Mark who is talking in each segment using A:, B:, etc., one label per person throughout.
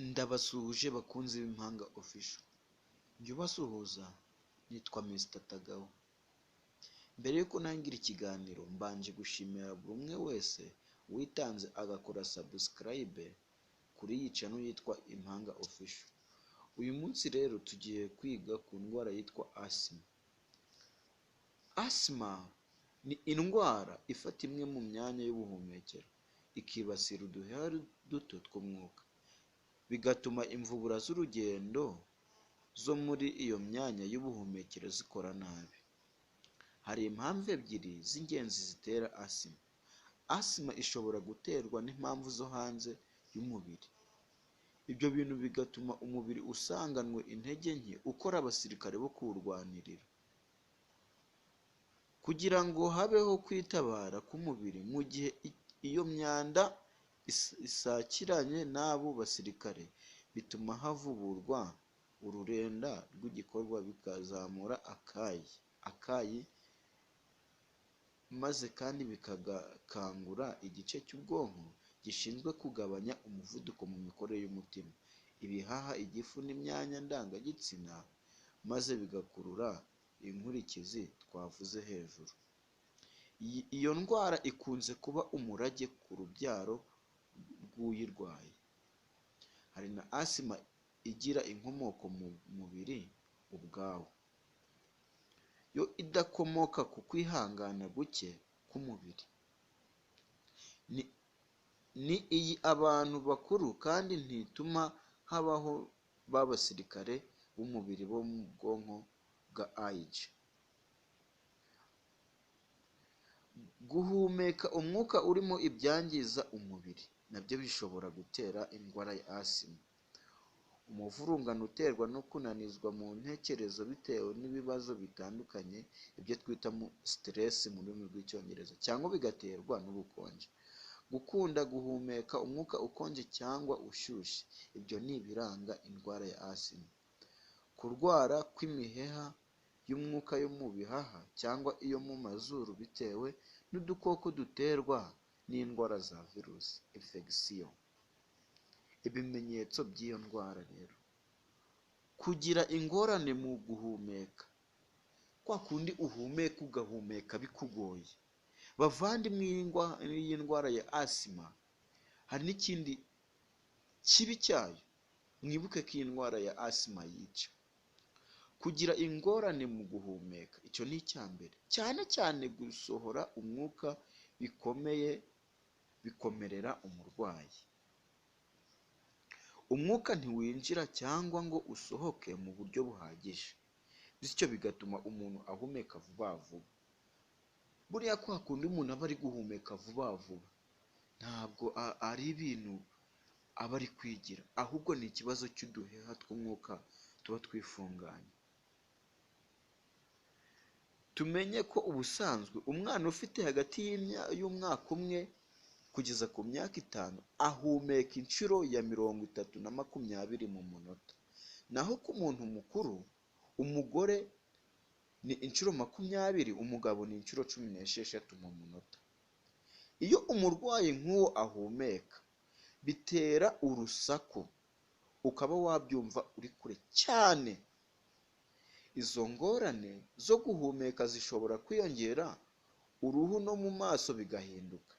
A: Ndabasuhuje bakunzi b'Impanga Official, njye ubasuhuza nitwa Mr Tagawa. Mbere y'uko ntangira ikiganiro, mbanje gushimira buri umwe wese witanze agakora subscribe kuri iyi channel yitwa Impanga Official. Uyu munsi rero tugiye kwiga ku ndwara yitwa asima. Asima ni indwara ifata imwe mu myanya y'ubuhumekero, ikibasira uduheha duto tw'umwuka, bigatuma imvubura z'urugendo zo muri iyo myanya y'ubuhumekero zikora nabi. Hari impamvu ebyiri z'ingenzi zitera asima. Asima ishobora guterwa n'impamvu zo hanze y'umubiri. Ibyo bintu bigatuma umubiri usanganwe intege nke ukora abasirikare bo kuwurwanirira. Kugira ngo habeho kwitabara k'umubiri mu gihe iyo myanda isakiranye n'abo basirikare, bituma havuburwa ururenda rw'igikorwa, bikazamura akayi, maze kandi bigakangura igice cy'ubwonko gishinzwe kugabanya umuvuduko mu mikorere y'umutima, ibihaha, igifu n'imyanya ndangagitsina, maze bigakurura inkurikizi twavuze hejuru. Iyo ndwara ikunze kuba umurage ku rubyaro rw'uyirwaye. Hari na asima igira inkomoko mu mubiri ubwawo, yo idakomoka ku kwihangana guke k'umubiri. Ni iy'abantu bakuru kandi ntituma habaho ba basirikare b'umubiri bo mu bwoko bwa Ig. Guhumeka umwuka urimo ibyangiza umubiri nabyo bishobora gutera indwara ya asima. Umuvurungano uterwa no kunanizwa mu ntekerezo bitewe n'ibibazo bitandukanye, ibyo twita stress mu rurimi rw'Icyongereza, cyangwa bigaterwa n'ubukonje. Gukunda guhumeka umwuka ukonje cyangwa ushyushye, ibyo ni ibiranga indwara ya asima. Kurwara kw'imiheha y'umwuka yo mu bihaha cyangwa iyo mu mazuru bitewe n'udukoko duterwa n'indwara za virusi, infection. Ibimenyetso by'iyo ndwara rero: kugira ingorane mu guhumeka, kwa kundi uhumeka ugahumeka bikugoye. Bavandimwe, iyi ndwara ya asima hari n'ikindi kibi cyayo, mwibuke ko iyi ndwara ya asima yica. Kugira ingorane mu guhumeka, icyo ni icya mbere, cyane cyane gusohora umwuka bikomeye, bikomerera umurwayi. Umwuka ntiwinjira cyangwa ngo usohoke mu buryo buhagije, bityo bigatuma umuntu ahumeka vuba vuba. Buriya kwa kundi umuntu aba ari guhumeka vuba vuba, ntabwo ari ibintu aba ari kwigira, ahubwo ni ikibazo cy'uduheha tw'umwuka tuba twifunganye. Tumenye ko ubusanzwe umwana ufite hagati y'umwaka umwe kugeza ku myaka 5 ahumeka inshuro ya 30 na 20 mu munota, naho ku muntu mukuru, umugore ni inshuro 20, umugabo ni inshuro 16 mu munota. Iyo umurwayi nk'uwo ahumeka, bitera urusaku, ukaba wabyumva uri kure cyane. Izo ngorane zo guhumeka zishobora kwiyongera, uruhu no mu maso bigahinduka,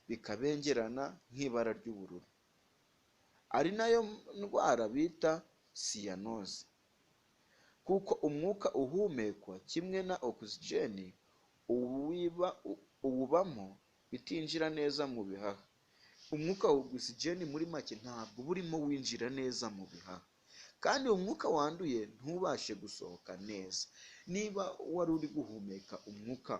A: bikabengerana nk'ibara ry'ubururu, ari nayo ndwara bita cyanosis, kuko umwuka uhumekwa kimwe na oxygen uwubamo bitinjira neza mu bihaha. Umwuka wa oxygen muri make ntabwo uba urimo winjira neza mu bihaha, kandi umwuka wanduye ntubashe gusohoka neza. Niba wari uri guhumeka umwuka,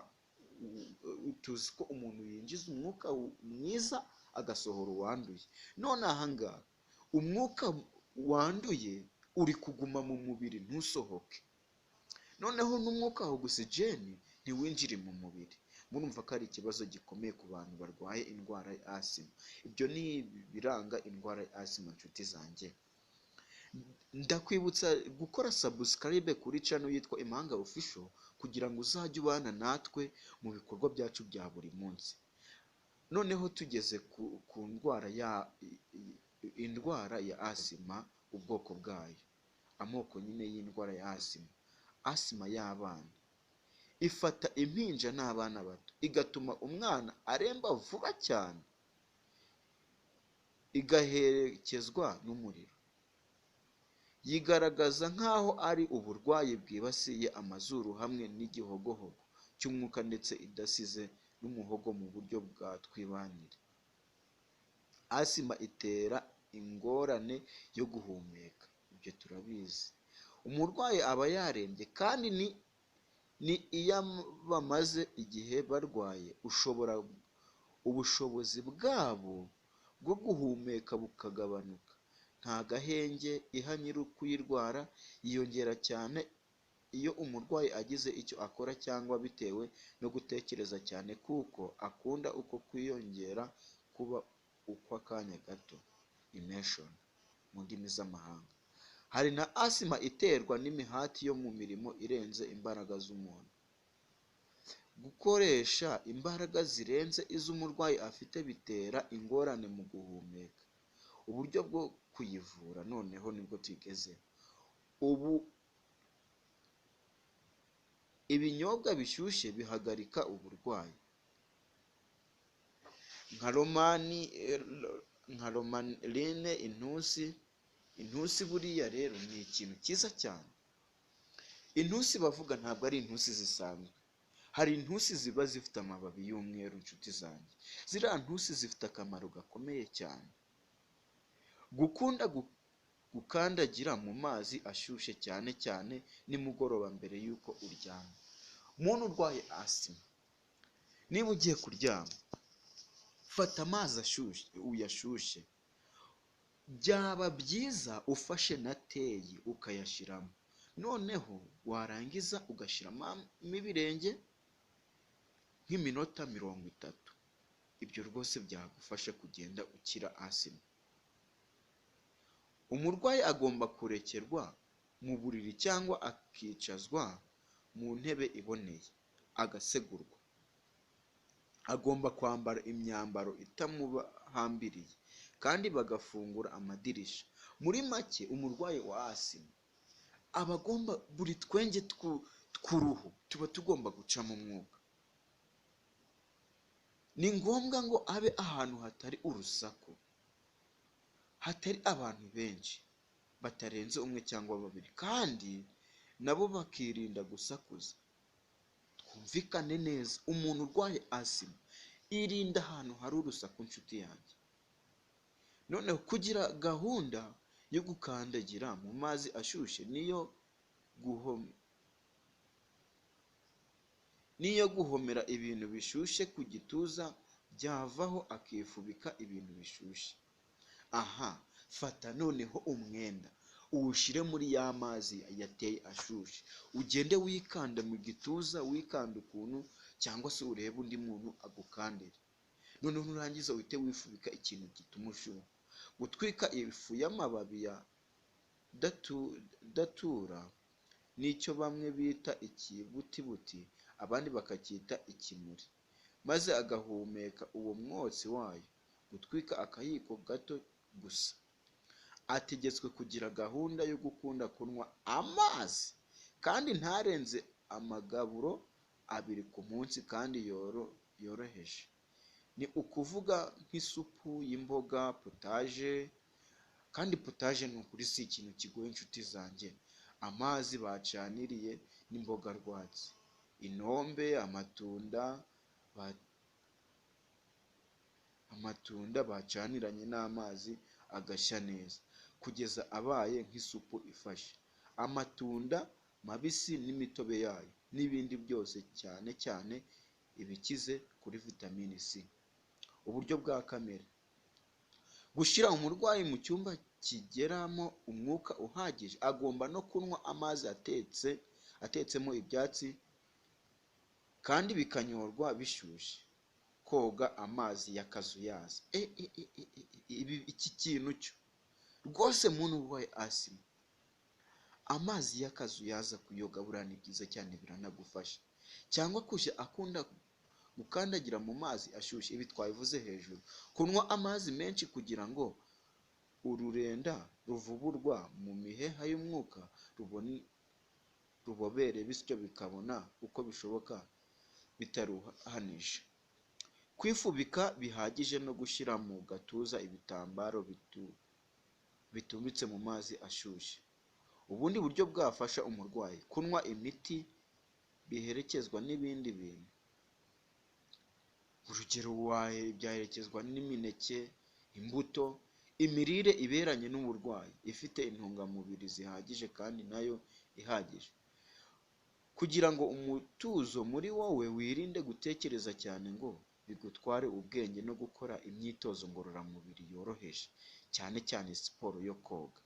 A: tuzi ko umuntu yinjiza umwuka mwiza agasohora uwanduye. None aha ngaha umwuka wanduye uri kuguma mu mubiri ntusohoke, noneho n'umwuka wa oxygen ntiwinjire mu mubiri. Murumva ko ari ikibazo gikomeye ku bantu barwaye indwara ya asima. Ibyo ni ibiranga indwara ya asima, nshuti zanjye. Ndakwibutsa gukora subscribe kuri channel yitwa Impanga Official kugira ngo uzajye ubana natwe mu bikorwa byacu bya buri munsi. Noneho tugeze ku ndwara Indwara ya asima, ubwoko bwayo, amoko nyine y'indwara ya asima. Asima y'abana ifata impinja n'abana bato, igatuma umwana aremba vuba cyane, igaherekezwa n'umuriro. Yigaragaza nk'aho ari uburwayi bwibasiye amazuru hamwe n'igihogohogo cy'umwuka, ndetse idasize n'umuhogo mu buryo bwa twibanire. Asima itera ingorane yo guhumeka, ibyo turabizi. Umurwayi aba yarembye, kandi ni iyo bamaze igihe barwaye, ushobora ubushobozi bwabo bwo guhumeka bukagabanuka. Nta gahenge iha nyiri kuyirwara, yiyongera cyane iyo umurwayi agize icyo akora cyangwa bitewe no gutekereza cyane, kuko akunda uko kwiyongera kuba ukw'akanya gato, remission mu ndimi z'amahanga. Hari na asima iterwa n'imihati yo mu mirimo irenze imbaraga z'umuntu. Gukoresha imbaraga zirenze iz'umurwayi afite bitera ingorane mu guhumeka. Uburyo bwo kuyivura noneho nibwo tugezeho. Ubu ibinyobwa bishyushye bihagarika uburwayi, nka romarine, intusi. Intusi buriya rero ni ikintu cyiza cyane. Intusi bavuga ntabwo ari intusi zisanzwe. Hari intusi ziba zifite amababi y'umweru, inshuti zanjye. Ziriya ntusi zifite akamaro gakomeye cyane. Gukunda gukandagira mu mazi ashyushye, cyane cyane nimugoroba mbere y'uko uryama. Umuntu urwaye asima, niba ugiye kuryama, fata amazi ashyushye uyashyushye. Byaba byiza ufashe na teyi ukayashyiramo, noneho warangiza ugashyiramo ibirenge nk'iminota 30. Ibyo rwose byagufasha kugenda ukira asima. Umurwayi agomba kurekerwa mu buriri cyangwa akicazwa mu ntebe iboneye, agasegurwa. Agomba kwambara imyambaro itamuhambiriye, kandi bagafungura amadirishya. Muri make, umurwayi wa asima aba agomba buri twenge tw'uruhu tuba tugomba gucamo umwuka. Ni ngombwa ngo abe ahantu hatari urusaku, hatari abantu benshi batarenze umwe cyangwa babiri, kandi nabo bakirinda gusakuza. Twumvikane neza, umuntu urwaye asima, irinda ahantu hari urusaku, nshuti yanjye. Noneho kugira gahunda yo gukandagira mu mazi ashyushye niyo guhomera ibintu bishyushye ku gituza, byavaho akifubika ibintu bishyushye. Aha, fata noneho umwenda uwushyire muri ya mazi yateye ashyushye, ugende wikanda mu gituza, wikanda ukuntu, cyangwa se urebe undi muntu agukandire. Noneho nurangiza uhite wifubika ikintu gituma ushyuha. Gutwika ifu y'amababi ya datura, nicyo bamwe bita ikibutibuti, abandi bakacyita ikimuri, maze agahumeka uwo mwotsi wayo. Gutwika akayiko gato gusa. Ategetswe kugira gahunda yo gukunda kunywa amazi, kandi ntarenze amagaburo abiri ku munsi, kandi yoroheje. Ni ukuvuga nk'isupu y'imboga, potaje. Kandi potaje ni ukuri si ikintu kigoye, inshuti zanjye. Amazi bacaniriye n'imboga rwatsi, inombe, amatunda bacaniranye n'amazi agashya neza kugeza abaye nk'isupu ifashe, amatunda mabisi n'imitobe yayo, n'ibindi byose, cyane cyane ibikize kuri vitamini C. Uburyo bwa kamere: gushyira umurwayi mu cyumba kigeramo umwuka uhagije. Agomba no kunywa amazi atetse, atetsemo ibyatsi, kandi bikanyorwa bishyushye. Koga amazi y'akazuyaza. Iki kintu cyo rwose, muntu urwaye asima, amazi y'akazuyaza kuyoga buriya ni byiza cyane, biranagufasha. Cyangwa kujya akunda gukandagira mu mazi ashyushye, ibi twabivuze hejuru. Kunywa amazi menshi kugira ngo Ururenda ruvuburwa mu miheha y'umwuka rubobere, bityo bikabona uko bishoboka bitaruhanije. Kwifubika bihagije no gushyira mu gatuza ibitambaro bitumbitse mu mazi ashyushye. Ubundi buryo bwafasha umurwayi: kunywa imiti biherekezwa n'ibindi bintu. Urugero, byaherekezwa n'imineke, imbuto, imirire iberanye n'uburwayi, ifite intungamubiri zihagije kandi nayo ihagije. Kugira ngo umutuzo muri wowe, wirinde gutekereza cyane ngo bigutware ubwenge, no gukora imyitozo ngororamubiri yoroheje, cyane cyane siporo yo koga.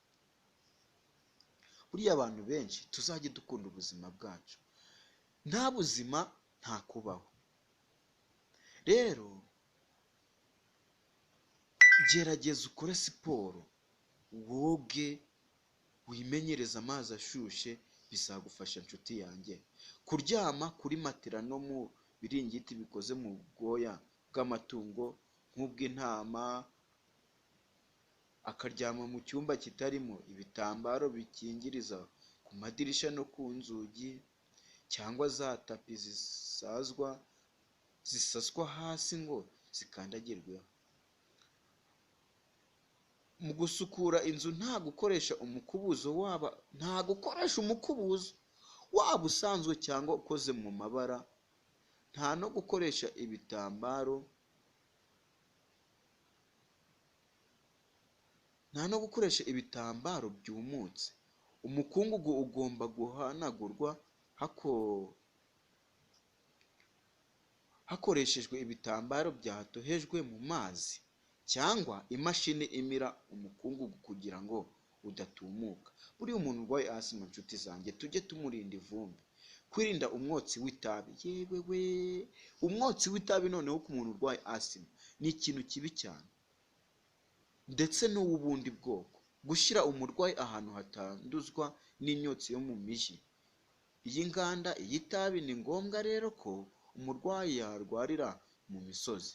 A: Buriya abantu benshi tuzajye dukunda ubuzima bwacu. Nta buzima nta kubaho. Rero gerageza ukore siporo, woge, wimenyereze amazi ashyushye, bizagufasha nshuti yanjye. Kuryama kuri matera no mu biringiti bikoze mu bwoya bw'amatungo nk'ubw'intama, akaryama mu cyumba kitarimo ibitambaro bikingiriza ku madirishya no ku nzugi, cyangwa za tapi zisaswa hasi ngo zikandagirweho. Mu gusukura inzu nta gukoresha umukubuzo, waba nta gukoresha umukubuzo waba usanzwe cyangwa ukoze mu mabara, nta no gukoresha ibitambaro, nta no gukoresha ibitambaro byumutse. Umukungugu ugomba guhanagurwa hakoreshejwe ibitambaro byatohejwe mu mazi cyangwa imashini imira umukungugu kugira ngo udatumuka. Buriya umuntu urwaye asima, nshuti zanjye, tujye tumurinda ivumbi. Kwirinda umwotsi w'itabi, yewe we, umwotsi w'itabi noneho ku muntu urwaye asima ni ikintu kibi cyane, ndetse n'uw'ubundi bwoko. Gushyira umurwayi ahantu hatanduzwa n'imyotsi yo mu mijyi, iy'inganda, iy'itabi. Ni ngombwa rero ko umurwayi yarwarira mu misozi,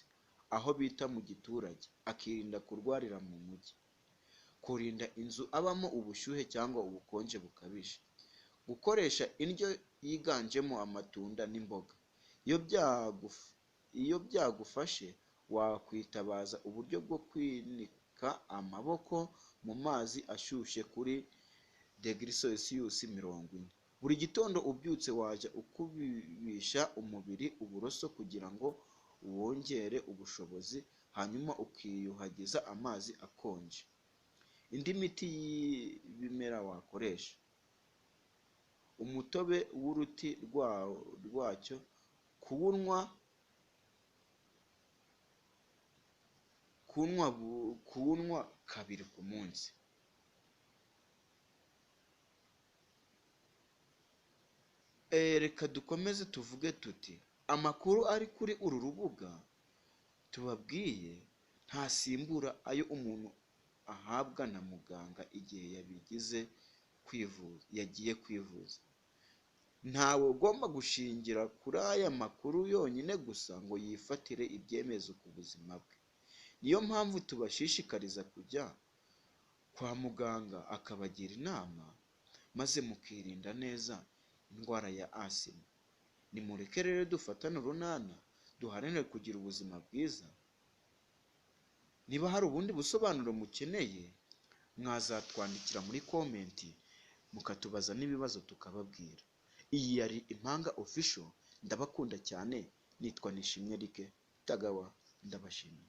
A: aho bita mu giturage, akirinda kurwarira mu mujyi. Kurinda inzu abamo ubushyuhe cyangwa ubukonje bukabije. Gukoresha indyo yiganjemo amatunda n'imboga. Iyo byagufashe wakwitabaza uburyo bwo kwinika amaboko mu mazi ashyushye kuri degere Celsius 40. Buri gitondo ubyutse wajya ukubisha umubiri uburoso kugira ngo uwongere ubushobozi, hanyuma ukiyuhagiza amazi akonje. Indi miti y'ibimera wakoresha: umutobe w'uruti rwacyo, kuwunywa kabiri ku munsi. Reka dukomeze tuvuge tuti amakuru ari kuri uru rubuga tubabwiye ntasimbura ayo umuntu ahabwa na muganga igihe yabigize kwivuza, yagiye kwivuza. Ntawe ugomba gushingira kuri aya makuru yonyine gusa ngo yifatire ibyemezo ku buzima bwe. Niyo mpamvu tubashishikariza kujya kwa muganga akabagira inama, maze mukirinda neza indwara ya asima. Nimureke rero dufatane urunana, duharanire kugira ubuzima bwiza. Niba hari ubundi busobanuro mukeneye, mwazatwandikira muri comment, mukatubaza n'ibibazo tukababwira. Iyi yari Impanga Official, ndabakunda cyane, nitwa Nishimwe Eric Tagawa, ndabashimiye.